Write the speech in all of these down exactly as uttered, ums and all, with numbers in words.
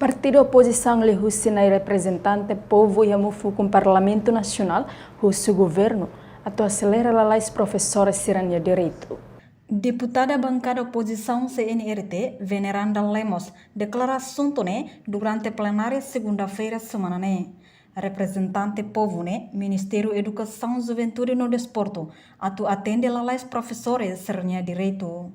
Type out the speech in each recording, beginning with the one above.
Partidu opozisaun liuhusi nai reprezentante povu iha mufukun Parlamentu Nasionál husu governu atu aselera lalais profesór sira-nia direitu. Deputada bankada opozisaun C N R T, Veneranda Lemos, deklara asuntu ne'e durante plenária segunda-feira semana ne'e. Reprezentante povu ne'e Ministériu Edukasaun, Juventude no Desportu atu atende lalais profesór sira-nia direitu.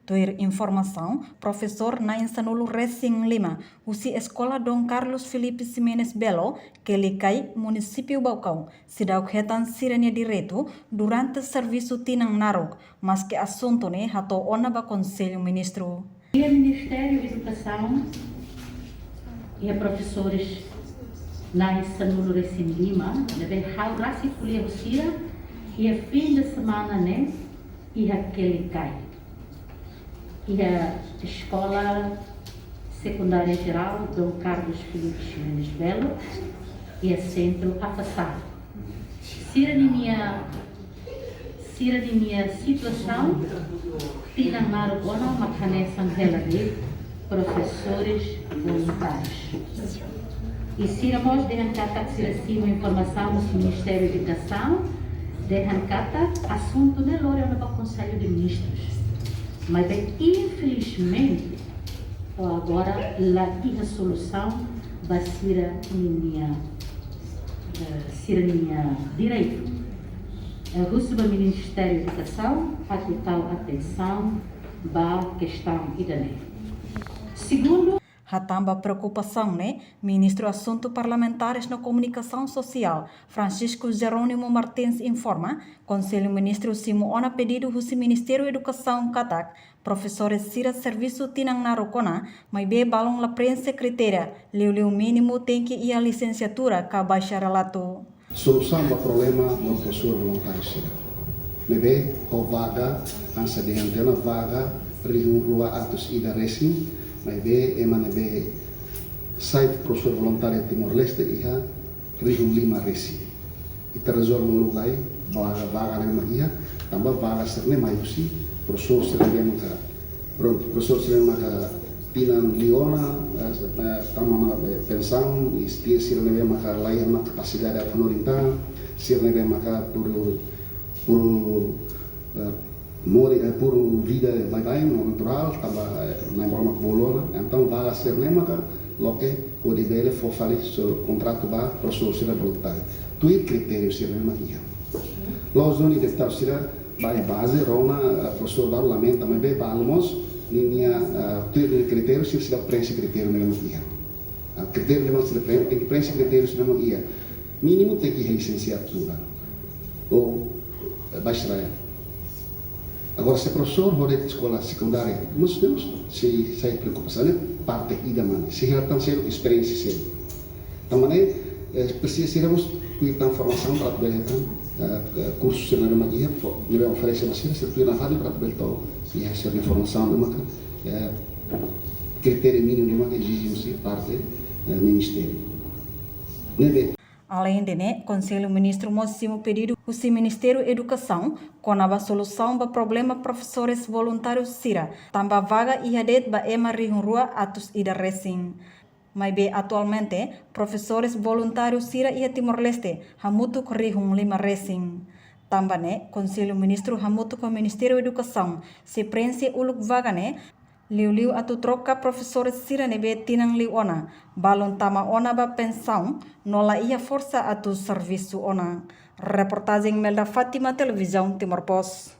Tuir informasaun, profesór na'in sanulu resin lima husi Eskola Dom Carlos Filipe Ximenes Belo, Quelicai, Munisípiu Baucau, seidauk hetan sira-nia direitu durante servisu tinan naruk, maske asuntu ne'e hato'o ona ba Konsellu Ministru. Iha Ministériu Edukasaun, iha profesores na'in sanulu resin lima, ne'ebé ha'u rasik ko'alia ho sira, iha fin de semana ne'e, iha Quelicai, iha Eskola Sekundária Jerál Dom Carlos Filipe Ximenes Belo, iha sentru afastadu. Sira-nia, sira-nia situasaun tinan naruk ona mak hanesan hela de'it profesores voluntárius. I sira mós dehan katak sira simu informasaun husi Ministériu Edukasaun, dehan katak asuntu ne'e lori ona ba Konsellu de Ministrus. Maibé, infelizmente, to'o agora la iha solusaun ba sira-nia, eh, sira-nia direitu. Eh, husu ba Ministériu Edukasaun atu tau atensaun ba kestaun ida-ne'e. Segundu, hatán ba preokupasaun ne'e, Ministru Asuntu Parlamentares no Komunikasaun Sosiál, Francisco Jerónimo Martins, informa, Konsellu Ministru simu ona pedidu husi Ministériu Edukasaun katak profesores sira servisu tinan naruk ona, maibé balun la preenxe kritéria, liuliu mínimu tenke iha lisensiatura ka bacharelatu. Solusaun ba problema profesór voluntáriu sira. Ne'ebé ho vaga, hanesan dehan tiha ona, vaga rihun rua atus ida resin, maibé ema ne'ebé sai profesór voluntáriu Timor-Leste iha rihun lima resin. Ita rezolve uluk lai, vaga, vaga ne'ebé mak iha, tanba vaga sira-ne'e mai husi profesór sira-ne'ebé maka, prontu, profesór sira-ne'ebé maka tinan liu ona, eh, eh, tama ona, eh, pensaun, i sira-ne'ebé maka laiha ona kapasidade atu hanorin tan, sira-ne'ebé maka puru, puru, eh, mori, eh, puru vida baibain, no naturál, tanba, eh, Nai Maromak bolu ona. Entaun, vaga sira-ne'e maka loke hodi bele fó fali sira-nia kontratu ba profesór sira voluntáriu. Tuir kritériu sira-ne'e mak iha. La'ós duni deputadu sira ba iha baze rona, eh, profesór balu lamenta, maibé balu mós ninia, eh, tuir kritériu sira, sira preenxe kritériu ne'ebé mak iha. Ah, kritériu ne'ebé mak sira preenxe, tenke preenxe kritériu sira-ne'e mak iha. Mínimu tenke iha lisensiatura ou, eh, bacharel. Agora, se profesór hodi eskola sekundária, mós temos, se sai preokupasaun ne'e parte ida mak ne'e, sei hetan selu esperiénsia selu. Tanba ne'e, eh, presiza sira mós tuir tan formasaun para bele hetan, eh, eh, kursu sira-ne'ebé mak iha, fo-, ne'ebé oferese ba sira, sira tuir nafatin para bele tau iha sira-nia formasaun ne'ebé mak, eh, kritériu mínimu ne'ebé mak ezije husi parte, eh, ministériu. Ne'ebé Aleinde ne'e, Konsellu Ministru mós simu pedidu husi Ministériu Edukasaun kona-ba solusaun ba problema profesores voluntáriu sira, tanba vaga iha de'it ba ema rihun rua atus ida resin. Maibé atualmente, profesores voluntáriu sira iha Timor-Leste hamutuk rihun lima resin. Tanba ne'e, Konsellu Ministru hamutuk ho Ministériu Edukasaun sei preenxe uluk vaga ne'e, liuliu atu troka profesores sira ne'ebé tinan liu ona, balun tama ona ba pensaun, no la iha forsa atu servisu ona. Reportajen Melda Fátima, Televizaun Timor Post.